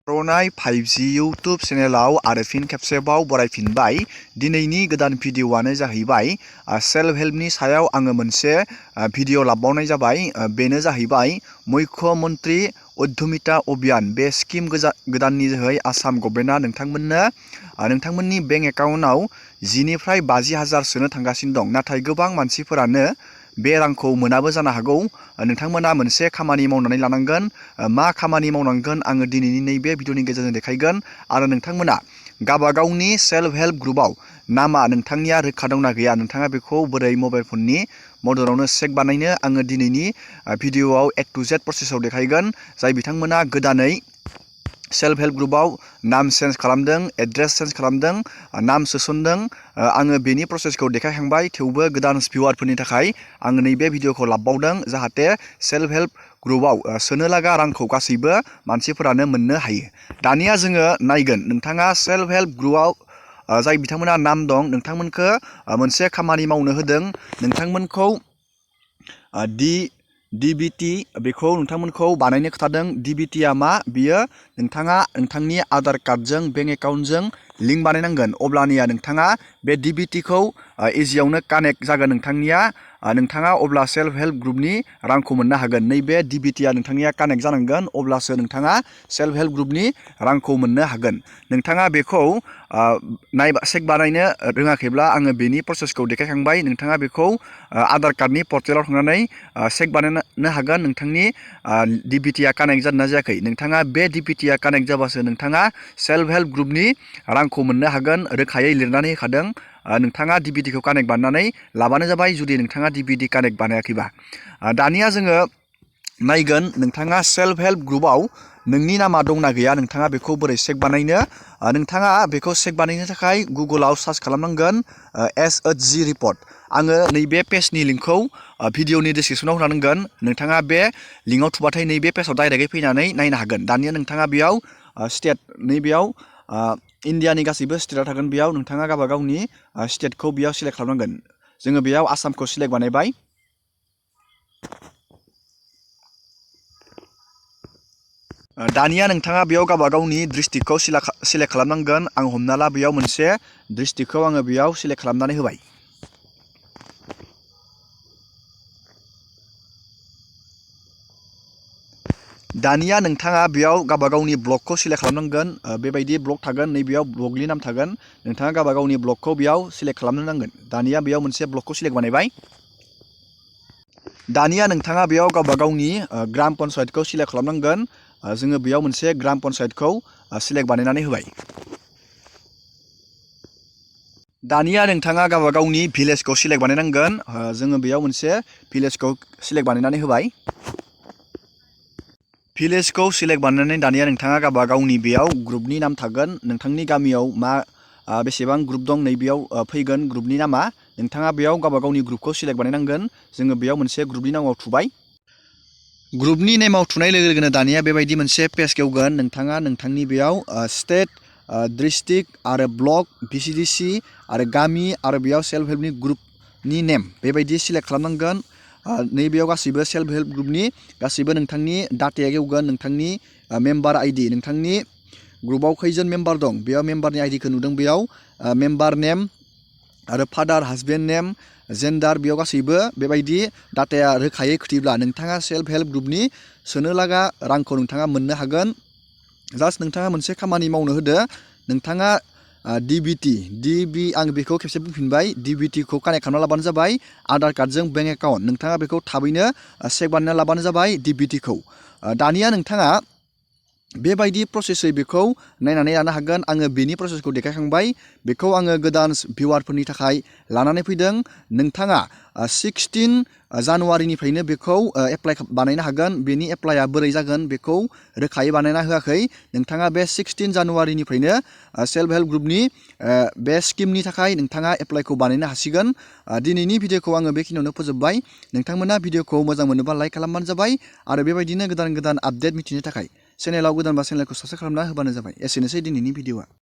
रनाय 5G YouTube चेनेलाव आरो फिन खेबसेबाव बरायफिनबाय। दिनैनि गोदान भिडिअ'आनो जाहैबाय सेल्फ हेल्पनि सायाव आङो मोनसे भिडिअ' लाबावनाय जाबाय। बेनो जाहैबाय मुख्यमन्त्री उद्यमिता अभियान। बे स्किम गोदाननि जोहै आसाम गभर्नमेन्टआ नोंथांमोननि बेंक एकाउन्टआव 10 निफ्राय 50,000 सोनो थांगासिनो दं। नाथाय गोबां मानसिफोरानो बे रांखौ मोनाबो जानो हागौ। नोंथांमोना मोनसे खामानि मावनानै लानांगोन। मा खामानि मावनांगोन आङो दिनैनि नैबे भिडिअ'नि गेजेरजों देखायगोन। आरो नोंथांमोना गावबागावनि सेल्फ हेल्प ग्रुपआव नामा नोंथांनिया रोखा दंना गैया, नोंथाङा बेखौ बोरै मबाइल फननि मददावनो चेक बानायनो आङो दिनैनि भिडिअ'आव A to Z प्रसेसआव देखायगोन। जाय बिथांमोना गोदानै सेल्फ हेल्प ग्रुपआव नाम चेन्ज खालामदों, एड्रेस चेन्ज खालामदों, नाम सोसनदों, आङो बेनि प्रसेसखौ देखायखांबाय। थेवबो गोदान भिउवारफोरनि थाखाय आङो नैबे भिडिअ'खौ लाबावदों, जाहाथे सेल्फ हेल्प ग्रुपआव सोनो लागा रांखौ गासैबो मानसिफोरानो मोननो हायो। दानिया जोङो नायगोन, नोंथाङा सेल्फ हेल्प ग्रुपआव जाय बिथांमोना नाम दं, नोंथांमोनखौ मोनसे खामानि मावनो होदों। नोंथांमोनखौ DBT बेखौ नोंथांमोनखौ बानायनो खोथादों। DBT आ मा? बियो नोंथाङा नोंथांनि आधार कार्डजों बेंक एकाउन्टजों लिंक बानायनांगोन। अब्लानिया नोंथाङा बे DBTखौ इजियावनो कानेक्ट जागोन नोंथाङा अब्ला सेल्फ हेल्प ग्रुपनि रांखौ मोननो हागोन। नैबे DBT आ नोंथांनिया कानेक्ट जानांगोन, अब्लासो नोंथाङा सेल्फ हेल्प ग्रुपनि रांखौ मोननो हागोन। नोंथाङा बेखौ चेक बानायनो रोङाखैब्ला आङो बेनि प्रसेसखौ देखायखांबाय। नोंथाङा बेखौ आधार कार्डनि पर्टेलाव थांनानै चेक बानायनो हागोन नोंथांनि DBT आ कानेक्ट जादोंना जायाखै। नोंथाङा बे DBT आ कानेक्ट जाबासो नोंथाङा सेल्फ हेल्प ग्रुपनि रांखौ मोननो हागोन। रोखायै लिरनानै होखादों। नोंथाङा DBTखौ कानेक्ट बानायनानै लाबानो जाबाय, जुदि नोंथाङा DBT कानेक्ट बानायाखैबा। दानिया जोङो नायगोन, नोंथाङा सेल्फ हेल्प ग्रुपआव नोंनि नामा दंना गैया, नोंथाङा बेखौ बोरै चेक बानायनो। नोंथाङा बेखौ चेक बानायनो थाखाय गुगोलाव सार्च खालामनांगोन SHG रिपर्ट। आङो नैबे पेजनि लिंकखौ भिडिअ'नि डिसक्रिपसनाव होनांगोन। नोंथाङा बे लिंकआव थुबाथाय नैबे पेजाव डाइरेक्टै फैनानै नायनो हागोन। दानिया नोंथाङा बेयाव स्टेट, नैबेयाव इन्डियानि गासैबो स्टेटआ थागोन। बेयाव नोंथाङा गावबागावनि स्टेटखौ बेयाव सिलेक्ट खालामनांगोन। जोङो बेयाव आसामखौ सिलेक्ट बानायबाय। दानिया नोंथाङा बेयाव गावबागावनि डिस्ट्रिक्टखौ सिलेक्ट खालामनांगोन। आं हमना ला बेयाव मोनसे डिस्ट्रिक्टखौ आङो बेयाव सिलेक्ट खालामनानै होबाय। दानिया नोंथाङा बेयाव गावबागावनि ब्लकखौ सिलेक्ट खालामनांगोन। बेबायदि ब्लक थागोन, नैबेयाव ब्लकनि नाम थागोन। नोंथाङा गावबागावनि ब्लकखौ बेयाव सिलेक्ट खालामनो नांगोन। दानिया बेयाव मोनसे ब्लकखौ सिलेक्ट बानायबाय। दानिया नोंथाङा बेयाव गावबागावनि ग्राम पन्सायतखौ सिलेक्ट खालामनांगोन। जोङो बेयाव मोनसे ग्राम पन्सायतखौ सिलेक्ट बानायनानै होबाय। दानिया नोंथाङा गावबागावनि भिलेजखौ सिलेक्ट बानायनांगोन। जोङो बेयाव मोनसे भिलेजखौ सिलेक्ट बानायनानै होबाय। भिलेजखौ सिलेक्ट बानायनानै दानिया नोंथाङा गावबागावनि बेयाव ग्रुपनि नाम थागोन। नोंथांनि गामियाव बेसेबां ग्रुप दं, नैबेयाव फैगोन ग्रुपनि नामा। नोंथाङा बेयाव गावबागावनि ग्रुपखौ सिलेक्ट बानायनांगोन। जोङो बेयाव मोनसे ग्रुपनि नामाव थुबाय। ग्रुपनि नेमाव थुनाय लोगो लोगोनो दानिया बेबायदि मोनसे पेज गेवगोन। नोंथाङा नोंथांनि बेयाव स्टेट, डिस्ट्रिक्ट आरो ब्लक, VCDC आरो गामि आरो बेयाव सेल्फ हेल्पनि ग्रुपनि नेम बेबायदि सिलेक्ट खालामनांगोन। नैबेयाव गासैबो सेल्फ हेल्प ग्रुपनि गासैबो नोंथांनि डाटाया गेवगोन। नोंथांनि मेम्बार ID, नोंथांनि ग्रुपआव खैजोन मेम्बार दं, बेयाव मेम्बारनि आइडिखौ नुदों। बेयाव मेम्बार नेम आरो फादार, हासबेन्ड नेम, जेन्डार, बेयाव गासैबो बेबायदि डाटाया रोखायै खिथिब्ला नोंथाङा सेल्फ हेल्प ग्रुपनि सोनो लागा रांखौ नोंथाङा मोननो हागोन। जास्ट नोंथाङा मोनसे खामानि मावनो होदो। नोंथाङा आं बेखौ खेबसे बुंफिनबाय, DBTखौ कानेक्ट खालामना लाबानो जाबाय आधार कार्डजों बेंक एकाउन्ट। नोंथाङा बेखौ थाबैनो चेक बानायना लाबानो जाबाय DBTखौ। दानिया नोंथाङा बेबायदि प्रसेसै बेखौ नायनानै लानो हागोन। आङो बेनि प्रसेसखौ देखायखांबाय। बेखौ आङो गोदान भिउवारफोरनि थाखाय लानानै फैदों। नोंथाङा 16 जानुवारिनिफ्रायनो बेखौ एप्लाइ बानायनो हागोन। बेनि एप्लाइआ बोरै जागोन बेखौ रोखायै बानायना होआखै। नोंथाङा बे 16 जानुवारिनिफ्रायनो सेल्फ हेल्प ग्रुपनि बे स्किमनि थाखाय नोंथाङा एप्लाइखौ बानायनो हासिगोन। दिनैनि भिडिअखौ आङो बेखिनियावनो फोजोबबाय। नोंथांमोना भिडिअखौ मोजां मोनोबा लाइक खालामबानो जाबाय। आरो बेबायदिनो गोदान गोदान आपडेट मिथिनो थाखाय चेनेलाव गोदानबा चेनेलखौ साबस्क्राइब खालामना होबानो जाबाय। एसेनोसै दिनैनि भिडिअआ।